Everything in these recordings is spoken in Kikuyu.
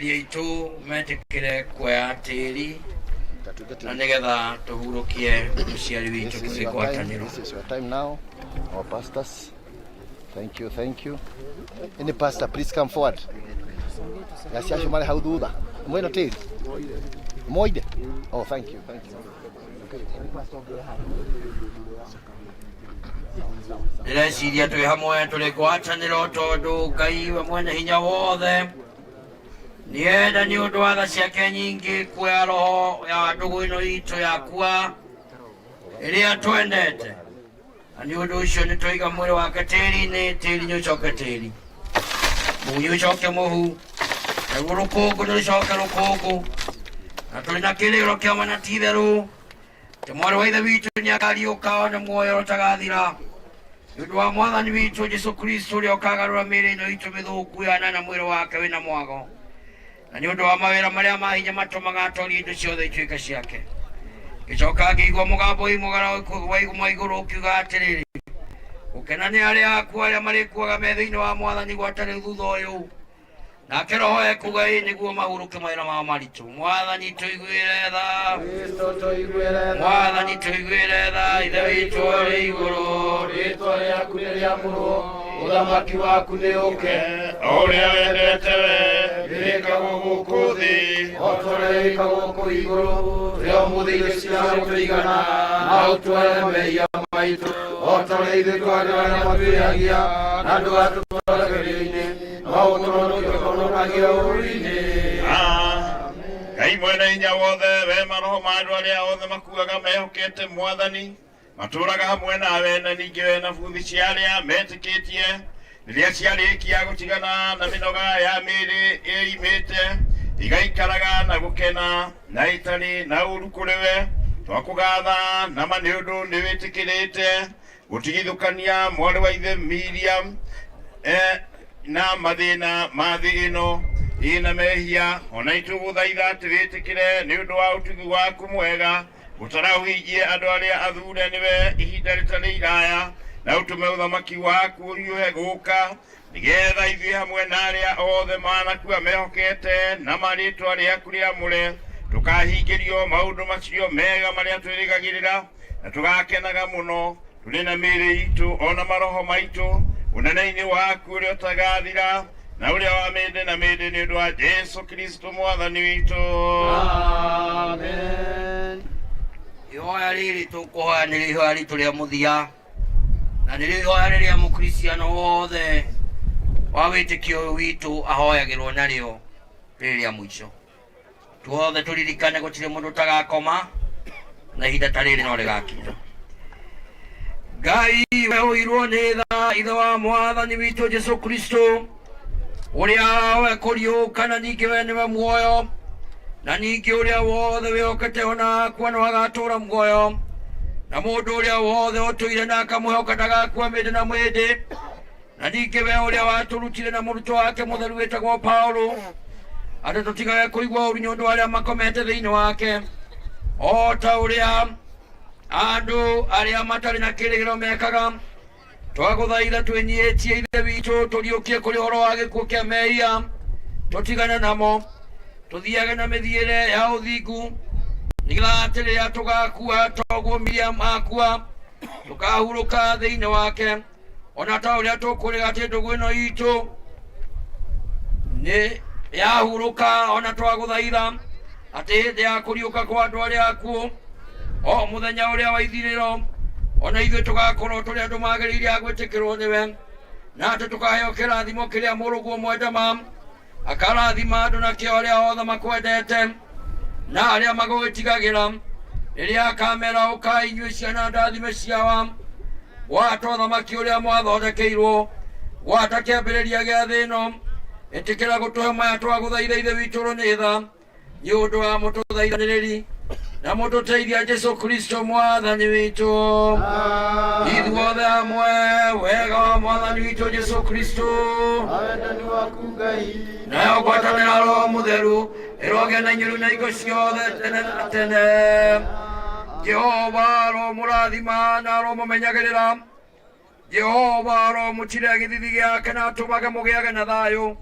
Atongoria aitũ metĩkĩre kuoya tĩri na nĩgetha tũhurũkie mũciari witũ This is tũrĩ your time. ngwatanĩro. This is your time now, our pastors. Thank you, thank you. Any pastor, please come forward. Gasi acio marĩ hau thutha. Mwĩna tĩri? Moire? Oh, thank you, thank you. Ndĩreciria twĩ hamwe tũrĩ ngwatanĩro tondũ Ngai we mwene hinya wothe nĩenda nĩ ũndũ wa tha ciake nyingĩ kuoya roho ya ndũgũ ĩno itũ yakua ĩrĩa twendete, na nĩ ũndũ ũcio nĩ twaiga mwĩrĩ wake tĩri-inĩ, tĩri nĩ ũcoke tĩri, mũhu nĩ ũcoke mũhu, naguo rũkũngũ nĩ rũcoke rũkũngũ, na tũrĩ na kĩrĩro kĩa ma na ti itherũ atĩ mwarĩ wa ithe witũ nĩ akariũka one muoyo ũtagathira nĩ ũndũ wa mwathani witũ Jesu Kristo ũrĩa ũkagarũra mĩĩrĩ ĩno itũ mĩthũku yana na mwĩrĩ wake wĩna mwago, na nĩ ũndũ wa mawĩra marĩa ma hinya matũmaga atorie indo ciothe ituĩke ciake. Ngĩcoka ngĩigua mũgambo ũimũgara waiguma igũrũ ũkiuga atĩrĩrĩ, gũkena nĩ arĩa akuũ arĩa marĩkuaga me thĩinĩ wa mwathani gwata rĩu thutha ũyũ. Nake roho ekuga ĩ nĩguo mahurũke mawĩra mao maritũ. Mwathani tũiguĩre tha, Kristo tũiguĩre tha. Mwathani tũiguĩre tha, Ithe witũ ũrĩ igũrũ. Rĩĩtwa rĩaku nĩ rĩamũrwo, ũthamaki waku nĩ ũke, O ũrĩa wendete we wĩkagwo gũkũ thĩ. O ta ũrĩa wĩkagwo kũu igũrũ. Tũhe ũmũthĩ irio cia gũtũigana, na ũtuohere mehia maitũ, o ta ũrĩa ithuĩ twagĩra arĩa matwĩhagia, na ndũgatũtware gerio-inĩ, no ũtũhonokie ũtũhonokagie ũũru-inĩ. Ah, Ngai mwene hinya wothe, we maroho ma andũ arĩa othe makuaga mehokete mwathani matũũraga hamwe nawe, na ningĩ we na buthi cia arĩa metĩkĩtie rĩrĩa ciarĩkia gũtigana na mĩnoga ya mĩĩrĩ ĩimĩte igaikaraga na gũkena na ĩtarĩ na ũũru kũrĩ we. Twakũgatha na ma nĩ ũndũ nĩ wĩtĩkĩrĩte gũtigithũkania mwarĩ wa ithe Miriam na mathĩna ma thĩ ĩno ĩna mehia, ona itũgũthaitha atĩ wĩtĩkĩre nĩ ũndũ wa ũtugi waku mwega ũtaraũhingie andũ arĩa athure nĩwe ihinda rĩtarĩ iraya, na ũtũme ũthamaki waku ũhiũhe gũka, nĩgetha ithuĩ hamwe na arĩa othe manakua mehokete na marĩtwa rĩaku rĩamũre tũkahingĩrio maũndũ macio mega marĩa twĩrĩgagĩrĩra, na tũgakenaga mũno tũrĩ na mĩĩrĩ itũ ona maroho maitũ ũnene-inĩ waku ũrĩa ũtagathira na ũrĩa wa mĩndĩ na mĩndĩ, nĩ ũndũ wa Jesu Kristo mwathani witũ. Amen. Ihoya rĩrĩ tũkũhoya nĩ ihoya ritũ rĩa mũthia, na nĩrĩo ihoya rĩrĩa mũkristiano wothe wa wĩtĩkio ũyũ witũ ahoyagĩrwo narĩo rĩrĩ rĩa mũico. Tuothe tũririkane gũtirĩ mũndũ ũtagakoma, na ihinda ta rĩrĩ no rĩgakinya. Ngai we ũirwo nĩ tha, ithe wa mwathani witũ Jesu Kristo ũrĩa we kũriũka, na ningĩ we nĩwe muoyo, na ningĩ ũrĩa wothe wĩhokete ona akua no agatũũra muoyo, na mũndũ ũrĩa wothe ũtũire na akamwĩhoka ndagakua mĩndĩ na mĩndĩ. Na ningĩ we ũrĩa watũrutire na mũrutwo wake mũtheru wĩtagwo Paulo atĩ tũtigage kũigua ũũru nĩ ũndũ wa arĩa makomete thĩinĩ wake, o ta ũrĩa andũ arĩa matarĩ na kĩrĩgĩrĩro mekaga, twagũthaitha twĩnyihĩtie Ithe witũ tũriũkie kũrĩ ũhoro wa gĩkuũ kĩa mehia, tũtigane namo, tũthiage na mĩthiĩre ya ũthingu, nĩgetha atĩ rĩrĩa tũgakua toguo Miriam akua, tũkahurũka thĩinĩ wake, ona ta ũrĩa tũkũrĩga atĩ ndũgũ ĩno itũ nĩ yahurũka. Ona twagũthaitha atĩ hĩndĩ ya kũriũka kwa andũ arĩa akuũ, o mũthenya ũrĩa wa ithirĩro, ona ithuĩ tũgakorwo tũrĩ andũ magĩrĩire a gwĩtĩkĩrwo nĩwe, na atĩ tũkaheo kĩrathimo kĩrĩa mũrũguo mwendama akarathima andũ nakĩo arĩa othe makwendete na arĩa magũgĩtigagĩra, rĩrĩa akamera, ũkai inyuĩ ciana ndathime ciawa, gwata ũthamaki ũrĩa mwathondekeirwo gwata kĩambĩrĩria gĩa thĩ ĩno. Ĩtĩkĩra gũtũhe maya twagũthaitha, Ithe witũ ũrĩ nĩ tha, nĩ ũndũ wa mũtũthaithanĩrĩri na mũtũteithia Jesu Kristo mwathani witũ. Ithuothe hamwe, wega wa mwathani witũ Jesu Kristo, wendani waku Ngai, nayo ngwatanĩro ya Roho Mũtheru ĩrogĩa na inyuĩ na hingo ciothe tene na tene. Jehova aromũrathima na aromũmenyagĩrĩra. Jehova aromũtirĩra gĩthithi gĩake na atũmage mũgĩage na thayũ.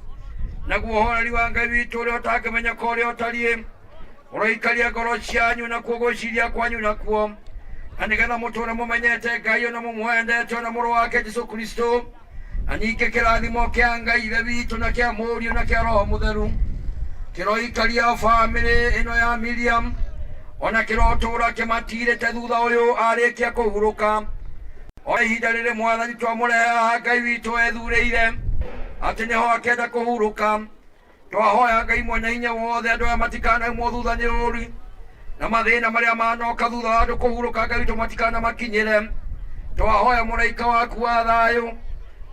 Naguo ũhoreri wa Ngai witũ ũrĩa ũtangĩmenyeka ũrĩa ũtariĩ ũroikaria ngoro cianyu nakuo gwĩciria kwanyu nakuo, na nĩgetha mũtũũre mũmenyete Ngai ona mũmwendete ona mũrũ wake Jesũ Kristo, na ningĩ kĩrathimo kĩa Ngai Ithe witũ na kĩa Mũriũ na kĩa Roho Mũtheru kĩroikaria bamĩrĩ ĩno ya Miriam, ona kĩrotũũra kĩmatirĩte thutha ũyũ arĩkia kũhurũka. O ihinda rĩrĩ Mwathani twamũrehe haha Ngai witũ ethurĩire atĩ nĩho akenda kũhurũka. Twahoya Ngai mwene hinya wothe andũ aya matikanaumwo thutha nĩ ũũru na mathĩna marĩa manoka thutha wa andũ kũhurũka, Ngai witũ matikanamakinyĩre. Twahoya mũraika waku wa thayũ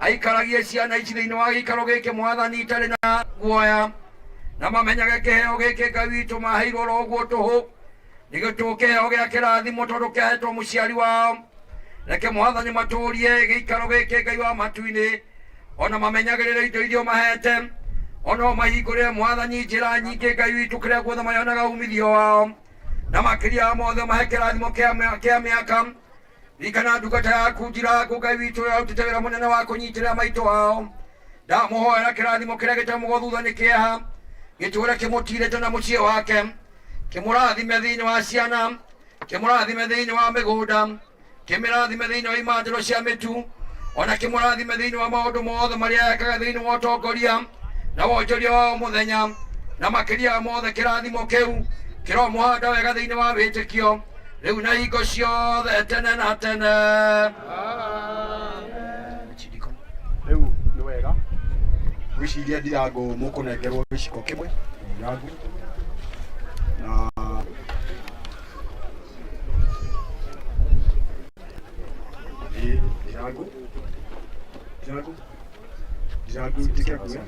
aikaragie ciana ici thĩinĩ wa gĩikaro gĩkĩ Mwathani itarĩ na guoya, na mamenyage kĩheo gĩkĩ Ngai witũ maheirwo oro ũguo tũhũ, nĩgĩtũ kĩheo gĩa kĩrathimo tondũ kĩahetwo mũciari wao. Reke Mwathani matũrie gĩikaro gĩkĩ Ngai wa matu-inĩ, ona mamenyagĩrĩre indo iria ũmahete, ona ũmahingũrĩre Mwathani njĩra nyingĩ Ngai witũ kĩrĩa guothe marĩonaga umithio wao, na makĩria mothe mahe kĩrathimo kĩa mĩaka. Ririkana ndungata yaku Ndirangũ Ngai witũ ũrĩa ũrutĩte wĩra mũnene wa kũnyitĩrĩra maitũ wao. Ndamũhoera kĩrathimo kĩrĩa gĩtamũgwo thutha nĩ kĩeha gĩtũũre kĩmũtirĩte na mũciĩ wake, kĩmũrathime thĩinĩ wa ciana, kĩmũrathime thĩinĩ wa mĩgũnda, kĩmĩrathime thĩinĩ wa imandĩro cia mĩtu, ona kĩmũrathime thĩinĩ wa maũndũ mothe marĩa ekaga thĩinĩ wa ũtongoria na wonjoria wa o mũthenya, na makĩria mothe kĩrathimo kĩu kĩromũhanda wega thĩinĩ wa wĩtĩkio rĩu na hingo ciothe tene na tene. Rĩu nĩ wega gwĩciria Ndirango mũkũnengerwo gĩciko kĩmwe Ndirango na ĩĩ Ndirango Ndirango Ndirango ĩtĩkĩra kuoya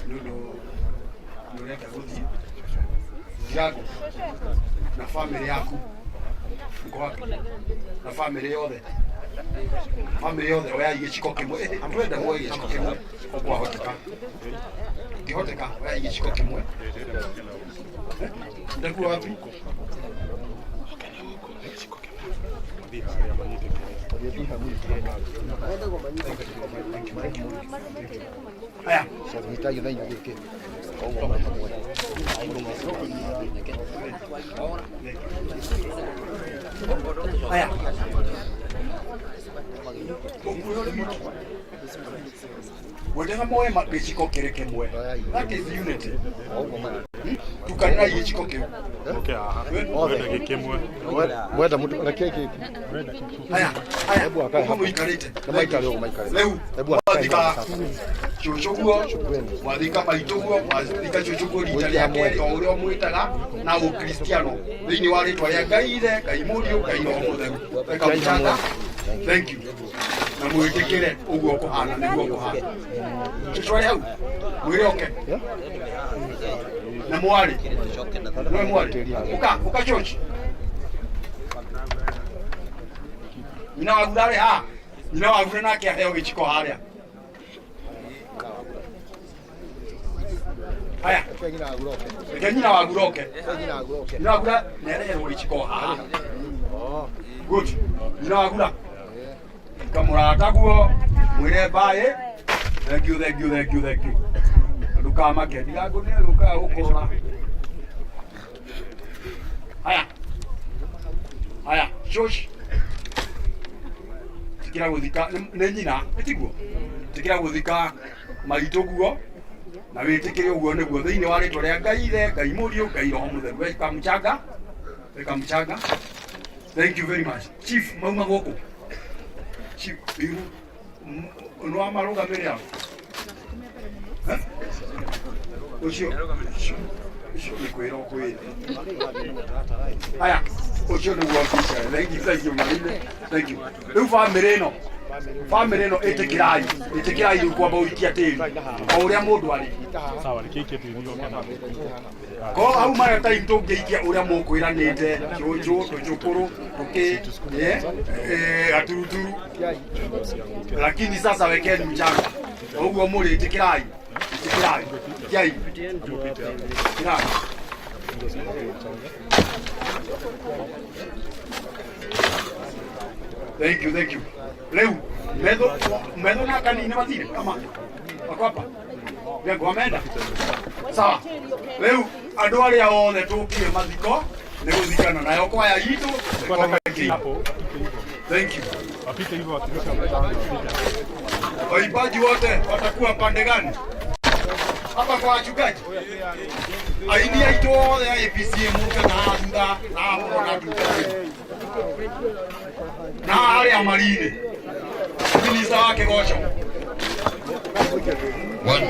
nĩ ũndũ nĩ ũrenda gũthiĩ Ndirango na bamĩrĩ yaku mko wapi na bamĩrĩ yothe bamĩrĩ yothe oyai gĩciko kĩmwe. Twenda muoe gĩciko kĩmwe kwahoteka, ngĩhoteka oyai gĩciko kĩmwe. Ndakuwa wapi? Haya. Nyitagia na inya gĩkĩ koguo marĩ hamwe. Haya. Wendaga moe gĩciko kĩrĩ kĩmwe. That is unity. Tukanĩrai gĩciko kĩu. Othe mwenda mũndũ reke gĩkĩ. Haya, haya. Hebu akae Ũguo hapa. mũikarĩte. Nĩ maikare ũguo maikarĩte. Rĩu Hebu akae mwathika hapa. cũcũ guo, mwathika maitũ guo, mwathika cũcũ guo rita rĩa kerĩ o ũrĩa ũmwĩtaga na ũkristiano thĩinĩ wa rĩtwa rĩa Ngai Ithe, Ngai Mũriũ, Ngai Roho Mũtheru. Reka mũchanga. Thank you. Na mwĩtĩkĩre ũguo kũhana nĩguo kũhana. Cũcũ arĩ hau, mwĩre oke. Na mwarĩ. Nĩwe mwarĩ. Ũka, ũka church. Nyina wagu ndarĩ haha. Nyina wagu nake aheo gĩciko harĩa. Haya, Reke nyina aguroke. Reke nyina wagu roke. Reke nyina aguroke. Nyina wagu nĩareherwo gĩciko haha. Good. Nyina wagura. Kamũrata guo mwĩre bye. Thank you, thank you, thank you, thank you. Ndũkamake, Ndirango nĩ agũkaga gũkũrora. Haya. Haya, shush. Tikira gũthika nĩ nyina, nĩ tiguo? Tikira gũthika maitũ guo na wĩtĩkĩre ũguo nĩguo thĩinĩ wa rĩtwa rĩa Ngai Ithe, Ngai Mũriũ, Ngai Roho Mũtheru. Weka mchanga, weka mchanga. Thank you very much. Chief, mauma gũkũ. Chief, iru nĩ wa marũgamĩrĩra. Eh? Ũcio ũcio nĩ kwĩra ũkwĩra. Haya, ũcio nĩguo official. Thank you, thank you, Marine. Thank you. Rĩu bamĩrĩ ĩno, bamĩrĩ ĩno ĩtĩkĩrai, ĩtĩkĩrai rĩu kwamba ũikia tĩri o ũrĩa mũndũ arĩ. Sawa, reke tĩri oke na Ko hau maya time tũngĩikia ũrĩa mũkwĩranĩte cũcũ tũcũkũrũ tũkĩ gaturuturu, lakini sasa wekeni mchanga ũguo mũrĩ, ĩtĩkĩrai, ĩtĩkĩrai, ikiai, ĩtĩkĩrai. Thank you, thank you. Rĩu Medho Medho na kanini mathire kama wako hapa. Yangu wameenda. Sawa. Rĩu andũ arĩa othe tũkire mathiko nĩ gũthikana nayo kwaya itũ. Hapo Thank you. wapite hivyo wakirusha mchanga wapite. Waimbaji wote watakuwa pande gani? Hapa kwa wachungaji. Aini aitũ othe a APC mũke na haha thutha na haha mũrona ndungata. Na harĩa marire. Minista wa kĩgoco. One.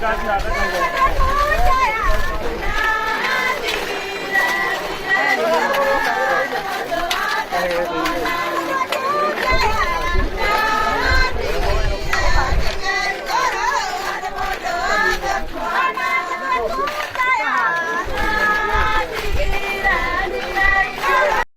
Hey.